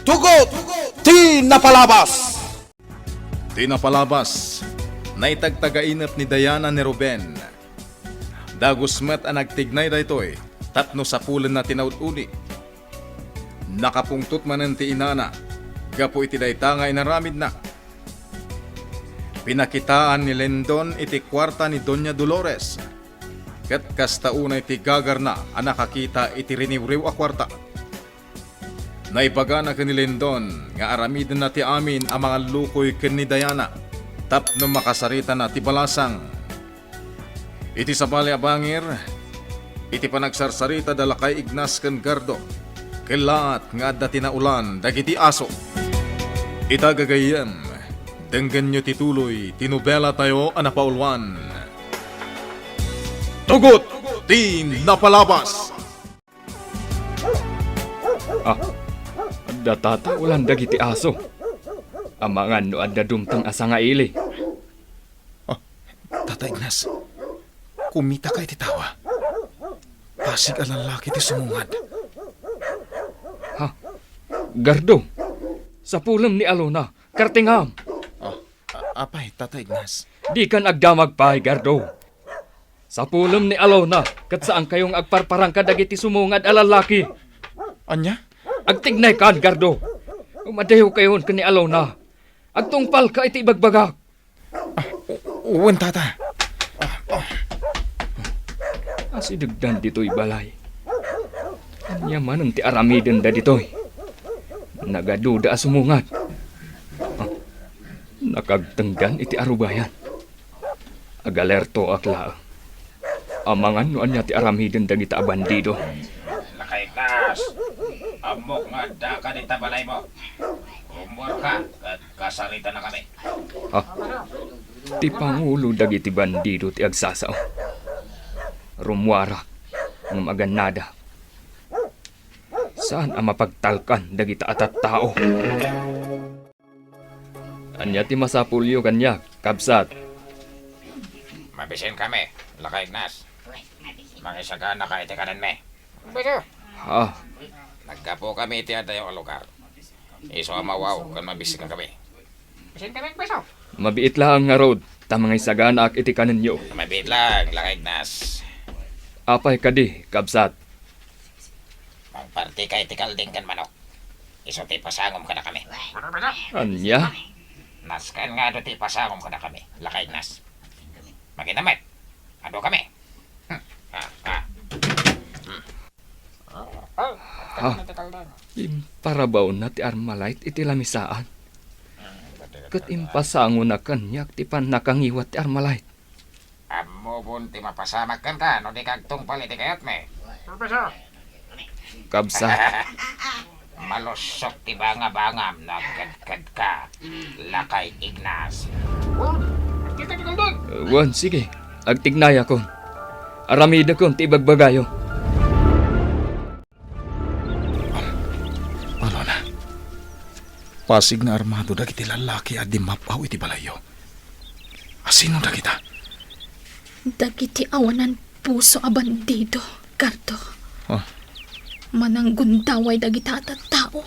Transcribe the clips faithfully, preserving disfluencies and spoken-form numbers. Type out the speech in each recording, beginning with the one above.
Tugot ti napalabas! Ti napalabas, naitagtagainep ni Diana ni Ruben. Dagus met a nagtignay daytoy tapno sapulenna ti naud-udi. Nakapungtot manen ti inana gapu iti dayta nga inaramidna. Pinakitaan ni Lindon iti kuarta ni Doña Dolores, ket kasta unay ti gagarna a nakakita iti riniwriw a kuarta. Naibagana ken ni Lindon nga aramidenna ti amin a mangallukoy ken ni Diana tapno makasaritana ti balasang. Iti sabali a bangir, iti panagsarsarita da Lakay Ignas ken Gardo, kellaat nga adda ti naulan dagiti aso. Ita gagayyem, denggenyo ti tuloy ti nobela tayo a napauluan. Tugot ti napalabas! Ah, adda tataulan dagiti aso. Amangan no adda dumteng a sangaili. Ah, Tata Ignas, kumitaka iti tawa. Pasig a lallaki ti sumungad. Ha? Gardo, sapulem ni Alona, kartingam. Ah, a-, apay, Tata Ignas? Dikan agdamag pay, Gardo. Sapulem ni Alona, ket saankayo nga agparparangka dagiti sumungad a lallaki. Ania? Agtignaykan, Gardo. Umadaykayon ken ni Alona. Agtungpalka iti ibagbagak. Ah, u-, wen, Tata. Ah, ah. Asidegdan ditoy balay. Ania manen ti aramidenda ditoy? Nagaduda a sumungad. Ah, nakagtengdan iti arubayan. Agalertoak laeng. Amangan no ania ti aramiden dagita a bandido. Lakay Ignas, ammok nga addaka dita balaymo. Rummuarka ket kasaritanakami. Ha? Ti pangulo dagiti bandido ti agsasao. Rummuarak ngem agannadak. Saan a mapagtalkan dagita a tattao. Ania ti masapulyo kaniak, kabsat? Mabisinkami, Lakay Ignas. Makisaganaka iti kanenmi. Beso. Ha? Naggapukami iti adayo a lugar. Isu a mawaw ken mabisinkami. Bisinkami, beso. Mabiit laeng ngarud ta mangisaganaak iti kanenyo. Mabiit laeng, Lakay Ignas. Apay kadi, kabsat? Mangpartika iti kalding ken manok. Isu ti ipasangom kadakami. Ania? Nasken nga adu ti ipasangom kadakami, Lakay Ignas. Makita met, adukami. Hmm. Ah, ah. Hmm. Ha? Imparabawna ti Armalite iti lamisaan. Ket impasangona kaniak ti pannakangiwat ti Armalite. Ammom ti mapasamak kenka no di ka agtungpal iti kayatmi. Professor. Kabsat. Malusok ti bangabangam no agkedkedka, Lakay Ignas. Wen, sige. Agtignayakon. Aramidekon ti ibagbagayo. Alona, pasig nga armado dagiti lallaki a dimmap-aw iti balayyo. Asino dagita? Dagiti awanan puso a bandido, Gardo. Ah. Mananggundaway dagita a tattao.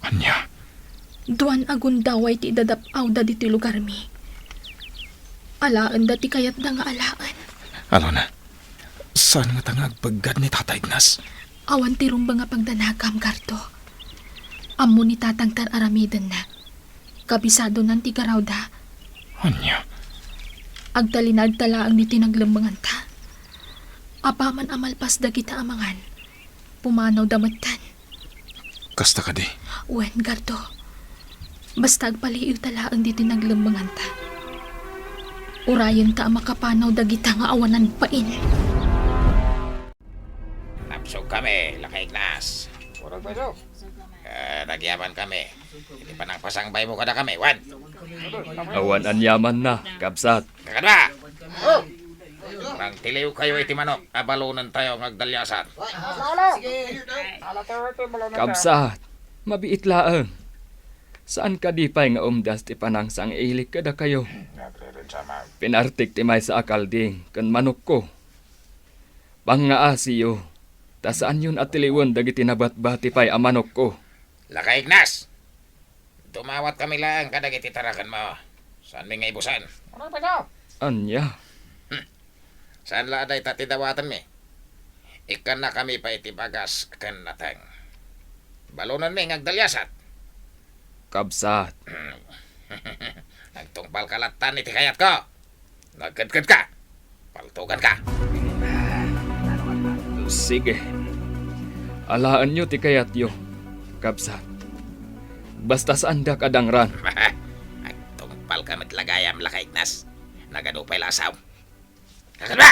Ania? Duan a gundaway ti idadap-awda ditoy lugarmi. Alaenda ti kayatda nga alaen. Alona, saan ngata nga agpeggad ni Tata Ignas? Awan ti rumbeng a pagdanagam, Gardo. Ammo ni Tatang ti ar-aramidenna. Kabisadonan ti garawda. Ania? Agtalinaedta laeng ditoy naglemmenganta. Apaman a malpas dagita a mangan, pumanawda metten. Kasta kadi? Wen, Gardo. Basta agpaliiwta laeng ditoy naglemmenganta. Urayenta a makapanaw dagita nga awanan pain. Napsugkami, Lakay Ignas. Eh, nagyamankami iti panangpasangbaymo kadakami, wen? Awan aniamanna, kabsat. Kakadua! Mangtiliwkayo iti manok a balonentayo nga agdaliasan. Kabsat, mabiit laeng. Saan kadi pay nga umdas ti panangsang-ilik kadakayo? Pinartik ti maysa a kalding ken manokko. Pangngaasiyo, ta saanyon a tiliwen dagiti nabatbati pay a manokko. Lakay Ignas! Dumawatkami laeng kadagiti tarakenmo. Saanmi nga ibusen. Ania? Saan la a dayta ti dawatenmi. Ikkannakami pay iti bagas ken nateng. Balonenmi nga agdaliasat. Kabsat. Nagtungpalka lattan iti kayatko. Nagkedkedka. Paltuganka. Sige. Alaenyo ti kayatyo, kabsat. Basta saandak a dangran. Nagtungpalka met la gayam, Lakay Ignas. Nagadu pay la a sao. Kakadwa!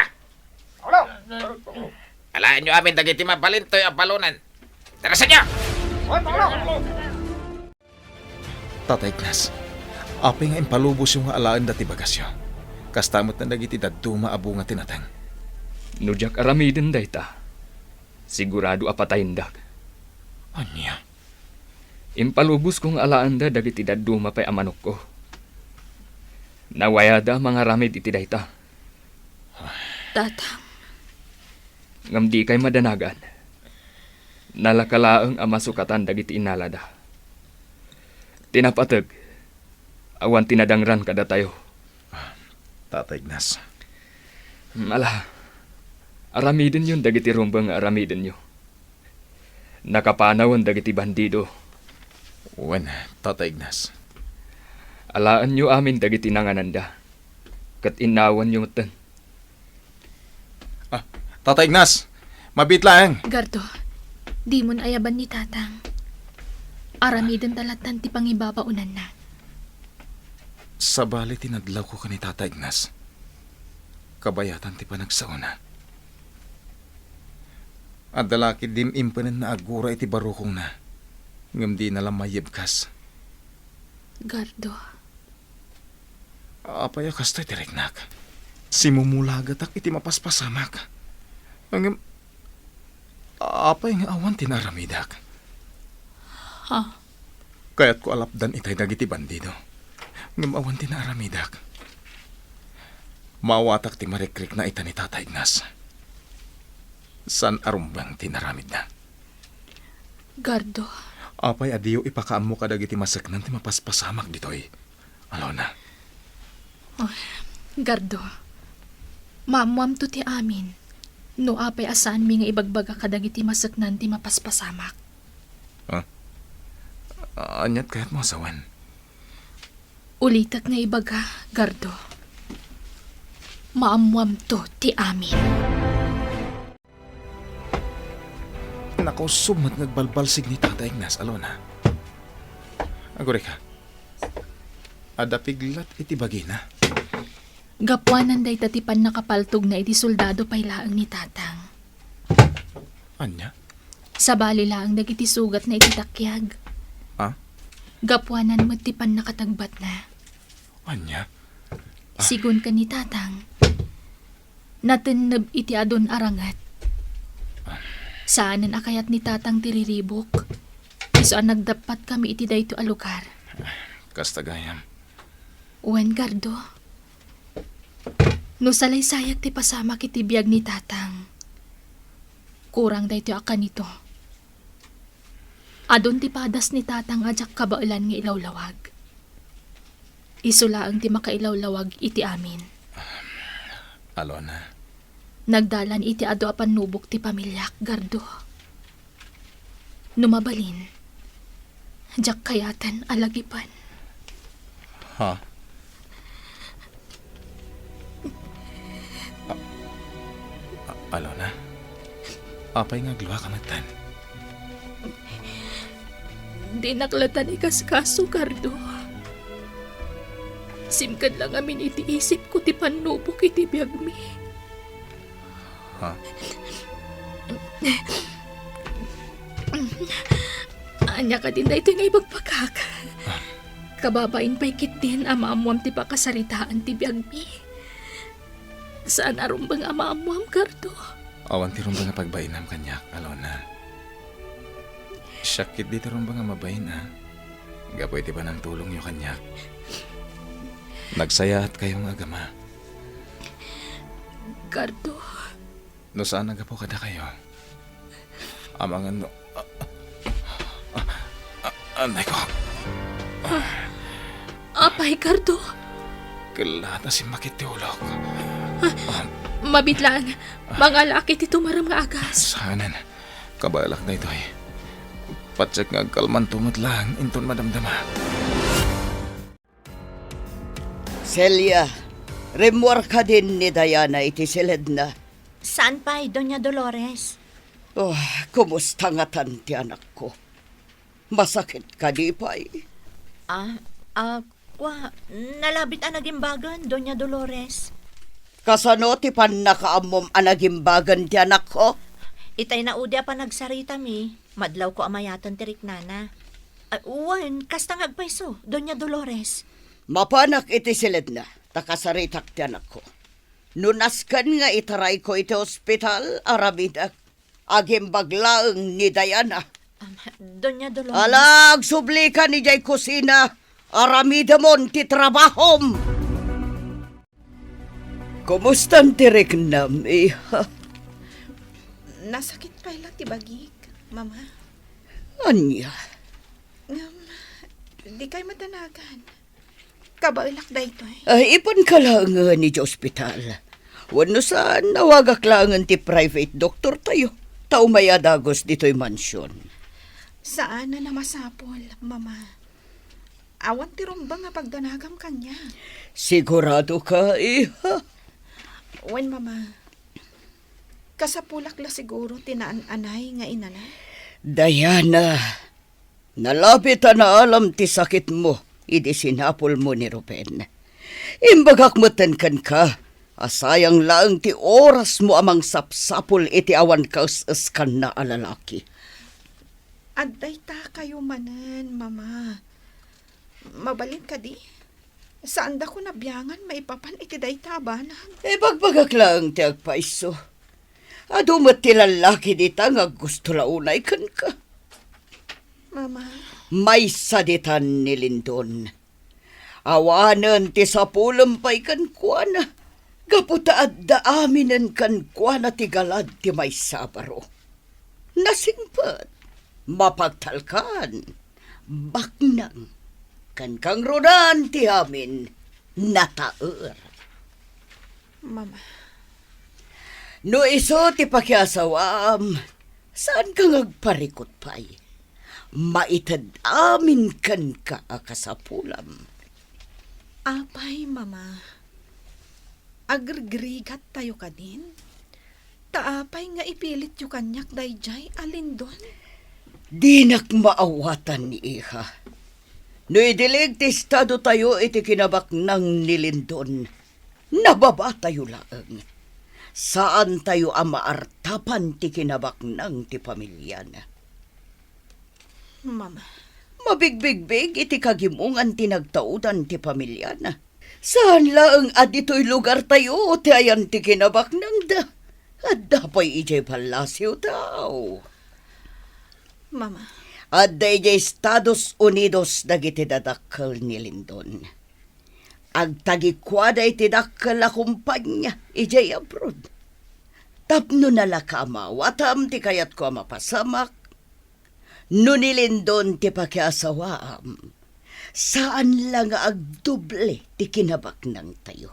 Alaenyo amin dagiti mabalintoy a balonen. Darasenyo! Tata Ignas, apay nga impalubosyo nga alaenda ti bagasyo? Kasta met dagiti dadduma a bunga ti nateng. No diak aramiden dayta, sigurado a patayendak. Ania? Impalubos ko nga alaenda dagiti dadduma pay a manokko. Nawayada a mangaramid iti dayta. Tatang. Ngem dikay madanagan. Nalaka laeng a masukatan dagiti innalada. Ti napateg, awan ti nadangran kadatayo. Tata Ignas. Ala, aramidenyon dagiti rumbeng nga aramidenyo. Nakapanawen dagiti bandido. Wen, Tata Ignas. Alaenyo amin dagiti nangananda, ket innawanyo metten. Ah, Tata Ignas, mabiit laeng. Gardo, dimon ayaban ni Tatang. Aramidenta lattan ti pangibabaonanna. Sabali ti nadlawko ken ni Tata Ignas, kabayatan ti panagsaona. Adda la ketdi im-impenen nga aggura iti barukongna, ngem dina la maiyebkas. Gardo. Apay a kastoy ti riknak? Simumulagatak iti mapaspasamak. Ngem, apay nga awan ti naaramidak? Ha? Kayatko a lapdan itay dagiti bandido. Ngem awan ti naaramidak. Maawatak ti marikrikna ita ni Tata Ignas. Saan a rumbeng ti inaramidna. Gardo. Apay a diyo ipakaammo kadagiti maseknan ti mapaspasamak ditoy, Alona? Oh, Gardo, maammoamto ti amin. No apay a saanmi nga ibagbaga kadagiti maseknan ti mapaspasamak. Ah? Aniat kayatmo a sawen? Ulitek nga ibaga, Gardo. Maammoamto ti amin. Nakausog met nga agbalbalsig ni Tata Ignas, Alona. Agurayka. Adda piglat iti bagina. Gapuanan dayta ti pannakapaltogna iti soldado pay laeng ni Tatang. Ania? Sabali laeng dagiti sugatna iti takiag. Ah? Gapuanan met ti pannakatagbatna. Ania? Ah. Sigun ken ni Tatang, natenneb iti adun a ranget. Saanen a kayat ni Tatang ti riribuk. Isu a nagdappatkami iti daytoy a lugar. Kasta gayam. Wen, Gardo. No salaysayak ti pasamak iti biag ni Tatang, kurang daytoy a kanito. Adun ti padas ni Tatang a diak kabaelan nga ilawlawag. Isu laeng ti makailawlawag iti amin. Alona. Nagdalan iti adu a pannubok ti pamiliak, Gardo. No mabalin, diak kayaten a lagipen. Ha? A-, a-, Alona, apay nga agluaka metten? Dinak latta ikaskaso, Gardo. Simkad la ngamin iti isipko ti pannubok iti biagmi. Ha? Ania kadin daytoy nga ibagbagak? Ah. Kababain pay ketdin a maammoam ti pakasaritaan ti biagmi. Saan a rumbeng a maammoam, Gardo. Awan ti rumbeng a pagbainam kaniak, Alona. Siak ketdi ti rumbeng a mabain, a. Gapu iti panangtulongyo kaniak. Nagsayaatkayo nga agama. Gardo. No saan a gapu kadakayo. Amangan no, a-, a-, a-, Anay ko. Apay, Gardo? Kellaat a simmakit ti ulok. Mabiit laeng. Mangalak iti tumarem nga agas. Saanen. Kabaelak daytoy. Patiek nga agkalmanto met laeng inton madamdama. Celia, rimmuar kadin ni Diana iti siledna? Saan pay, Doña Dolores. Oh, kumusta ngatan ti anakko? Masakit kadi pay? Ah, ah, kwa, nalabit a nagimbagen, Doña Dolores. Kasano ti pannakaammom a nagimbagen ti anakko? Itay naudi a panagsaritami, madlawko a mayaten ti riknana. Ah, wen, kasta nga agpayso, Doña Dolores. Mapanak iti siledna, ta kasaritak ti anakko. No nasken nga itarayko iti ospital, aramidek. Agimbag laeng ni Diana. Am, Doña Dolores. Ala, agsublika idiay kusina. Aramidemon ti trabahom. Kumustan ti riknam, iha? Nasakit pay la ti bagik, Mama. Ania? Ngem, dikay madanagan. Kabaelak daytoy. Ay, ipanka laengen idiay ospital. Wenno saan, awagak laengen ti private doktortayo. Ta umay a dagus ditoy mansion. Saan a masapul, Mama. Awan ti rumbeng a pagdanagam kaniak. Sigurado ka, iha? Wen, Mama. Kasapulak la siguro ti naan-anay nga inana? Diana, nalabit a naalam ti sakitmo idi sinapulmo ni Ruben. Imbagak metten kenka a sayang laeng ti orasmo a mangsapsapul iti awan kaes-eskanna a lalaki. Adda itakayo manen, Mama. Mabalin kadi? Saandakon a biangan maipapan iti dayta a banag. Ibagbagak laeng ti agpayso. Adu met ti lallaki dita nga aggusto la unay kenka. Mama. Maysa ditan ni Lindon. Awanen ti sapulem pay kenkuana. Gapu ta adda aminen kenkuana ti galad ti maysa a baro. Nasingpet, mapagtalkan, baknang, ken kangrunan ti amin, nataer. Mama. No isu ti pakiasawaam, saanka nga agparikut pay. Maited amin kenka a kasapulam. Apay, Mama. Agrigrigattayo kadin? Ta apay nga ipilityo kaniak daydiay a Lindon? Dinak maawatan, iha. No idilig ti estadotayo iti kinabaknang ni Lindon, nababatayo laeng. Saantayo a maartapan ti kinabaknang ti pamiliana. Mama. Mabigbigbig iti kagimongan ti nagtaudan ti pamiliana. Saan laeng a ditoy lugartayo ti ayan ti kinabaknangda. Adda pay idiay palasio ti aw. Mama. Adda idiay Estados Unidos dagiti dadakkel ni Lindon. Agtagikuada iti dakkel a kompania idiay abroad. Tapno nalaka a maawatam ti kayatko a mapasamak, no ni Lindon ti pakiasawaam, saan la nga agdoble ti kinabaknangtayo.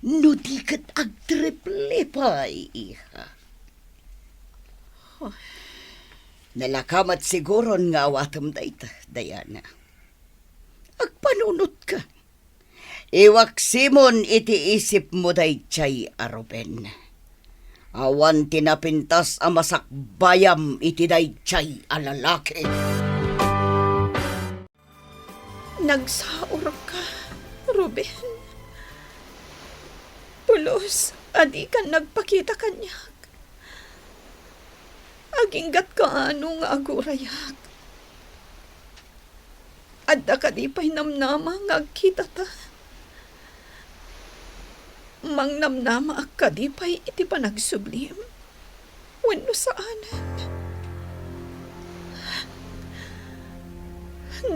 No di ket agtriple pay, iha. Nalaka met siguron nga awatem dayta, Diana. Agpanunotka. Iwaksimon iti isipmo daydiay a Ruben. Awan ti napintas a masakbayam iti daydiay a lalaki. Nagsaurka, Ruben. Pulos a dikan nagpakita kaniak. Aginggatka ano nga agurayak. Adda kadi pay namnama nga agkitata? Mangnamnamaak kadi pay iti panagsublim? Wenno saanen?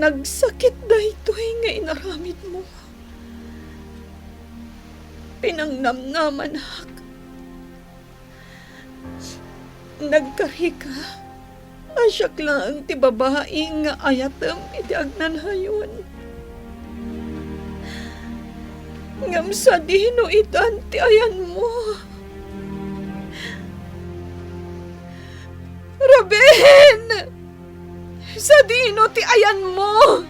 Nagsakit daytoy nga inaramidmo. Pinangnamnamanak. Nagkarika. A siak laeng ti babai nga ayatem iti agnanayon. Ngem sadino itan ti ayanmo? Ruben! Sadino ti ayanmo?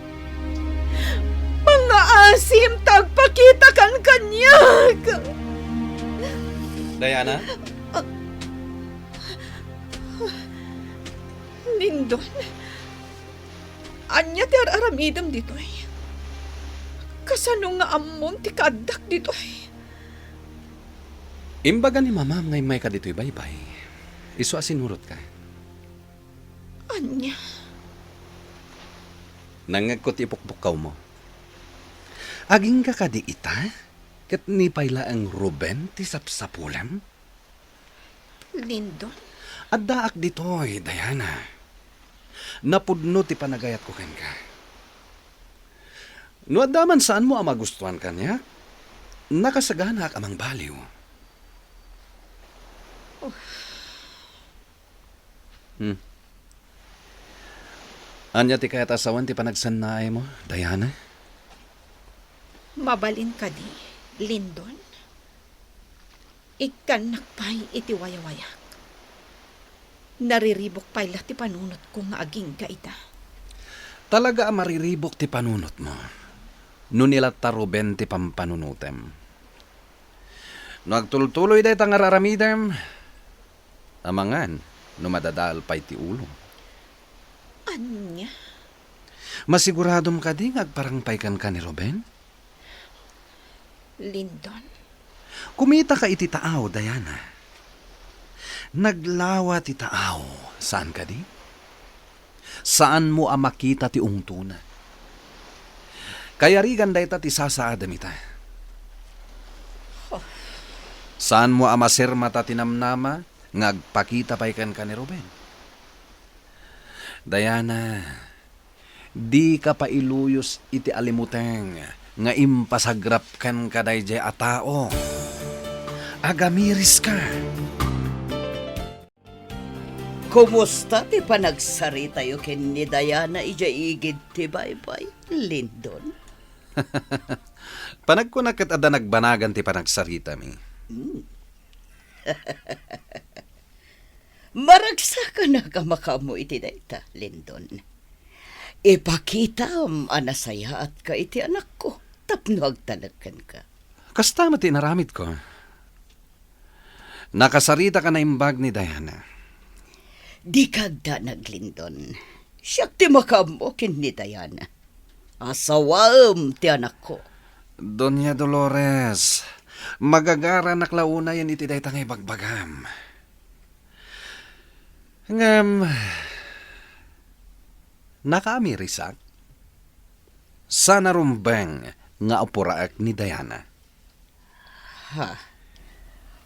Pangngaasim ta agpakitakan kaniak! Diana? Lindon, ania ti ar-aramidem ditoy? Kasano nga ammom ti kaaddak ditoy? Imbaga ni mamam nga immayka ditoy baybay. Isu a sinurotka. Ania? Nangngegko ti ipukpukkawmo. Agingga kadi ita? Ket ni pay laeng Ruben ti sapsapulem? Lindon? Addaak ditoy, Diana. Napudno ti panagayatko kenka. No adda man saanmo a magustuan kaniak, nakasaganaak a mangbaliw. Oh. Hmm. Ania ti kayat a sawen ti panagsannaaymo, Diana? Mabalin kadi, Lindon? Ikkannak pay iti wayawayak. Nariribuk pay la ti panunotko nga agingga ita. Talaga a mariribuk ti panunotmo. No ni latta Ruben ti pampanunotem. No agtultuloy dayta nga ar-aramidem, amangan no madadael pay ti ulom. Ania? Masiguradom kadi nga agparang pay kenka ni Ruben? Lindon? Kumitaka iti taaw, Diana. Naglawa ti taaw, saan kadi? Saanmo a makita ti ungtona. Kayarigan dayta ti sasaadem ita. Oh. Saanmo a masirmata ti namnama nga agpakita pay kenka ni Ruben. Diana, dika pailuyos iti alimuteng nga impasagrap kenka daydiay a tao. Agamiriska. Kumusta ti panagsaritayo ken ni Diana idiay igid ti baybay, Lindon? Panagkunak ket adda nagbanagan ti panagsaritami. Hmm. Maragsakanak a makaammo iti dayta, Lindon. Ipakitam a nasayaatka iti anakko tapno agtalek kenka. Kasta met ti inaramidko. Nakasaritaka naimbag ni Diana. Dika agdanag, Lindon. Siak ti makaammo ken ni Diana. Asawaem ti anakko. Doña Dolores, magagaranak la unayen iti dayta nga ibagbagam. Ngem, nakaamirisak? Saan a rumbeng nga apuraek ni Diana. Ha?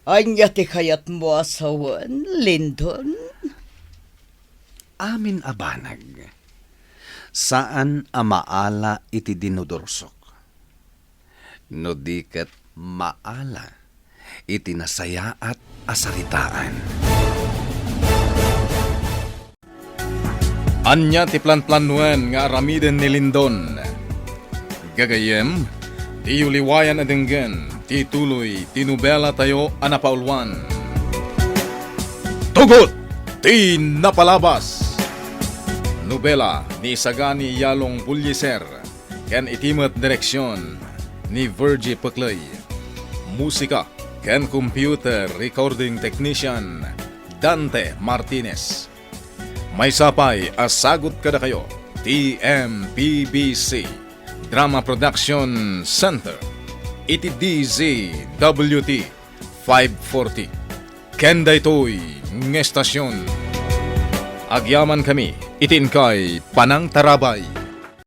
Ania ti kayatmo a sawen, Lindon? Amin a banag, saan a maala iti dinudursok. No di ket maala iti nasayaat a saritaan. Ania ti planplanoen nga aramiden ni Lindon? Gagayyem, diyo liwayan a denggen ti tuloy ti nobelatayo a napauluan, Tugot ti Napalabas. Nobela ni Isagani Yalong Bullieser ken iti met direksion ni Virgie Pecley. Musika ken computer recording technician, Dante Martinez. Maysa pay a sagut kadakayo ti M P B C Drama Production Center iti D Z W T five forty. Ken daytoy nga estasion, agyamankami iti inkay panangtarabay.